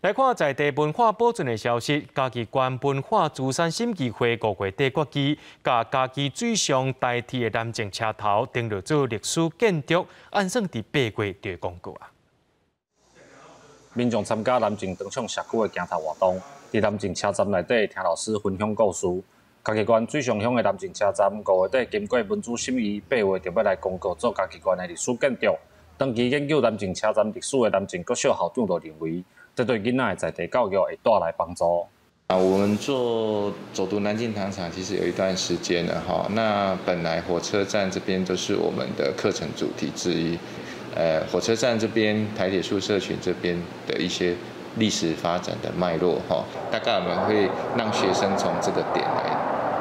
來看在地文化保存的消息，嘉義縣文化資產審議會5月底決議，共嘉義水上台鐵的南靖車頭登錄做歷史建築，按算佇8月就會公告啊。民眾參加南靖糖廠社區的行頭活動，佇南靖車站內底聽老師分享故事。嘉義縣水上鄉的南靖車站5月底經過文資審議，8月就欲來公告做嘉義縣的歷史建築。長期研究南靖車站歷史的南靖國小校長就認為，這對囡仔的在地教育會帶來幫助。啊，我們做走讀南靖糖廠其實有一段時間了哈。那本來火車站這邊都是我們的課程主題之一。火車站這邊、台鐵宿舍群這邊的一些歷史發展的脈絡哈，大概我們會讓學生從這個點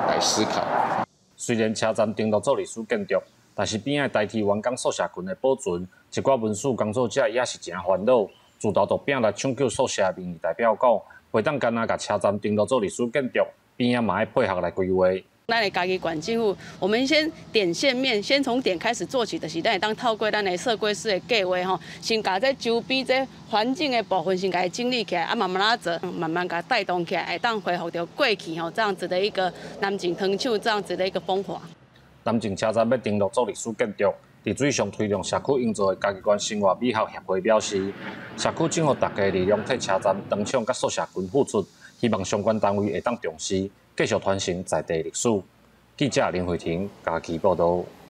來思考。雖然車站登錄做歷史建築，但是邊仔台鐵員工宿舍群的保存，一寡文史工作者也是誠煩惱。自投豆餅來搶救宿舍的民意代表講，袂當干焦共車站登錄做歷史建築，邊仔嘛愛配合來規劃。咱的嘉義縣政府，我們先點線面，先從點開始做起，就是咱會當透過咱的社規師的計劃吼，先共這周邊這環境的部分先共伊整理起來，啊慢慢仔做，慢慢共帶動起來，會當恢復著過去吼這樣子的一個南靖糖廠這樣子的一個風華。南靖車站欲登錄做歷史建築，佇水上推動社區營造的嘉義縣生活美學協會表示，社區整合大家力量替車站、糖廠佮宿舍群付出，希望相關單位會當重視，繼續傳承在地歷史。記者林慧婷嘉義報導。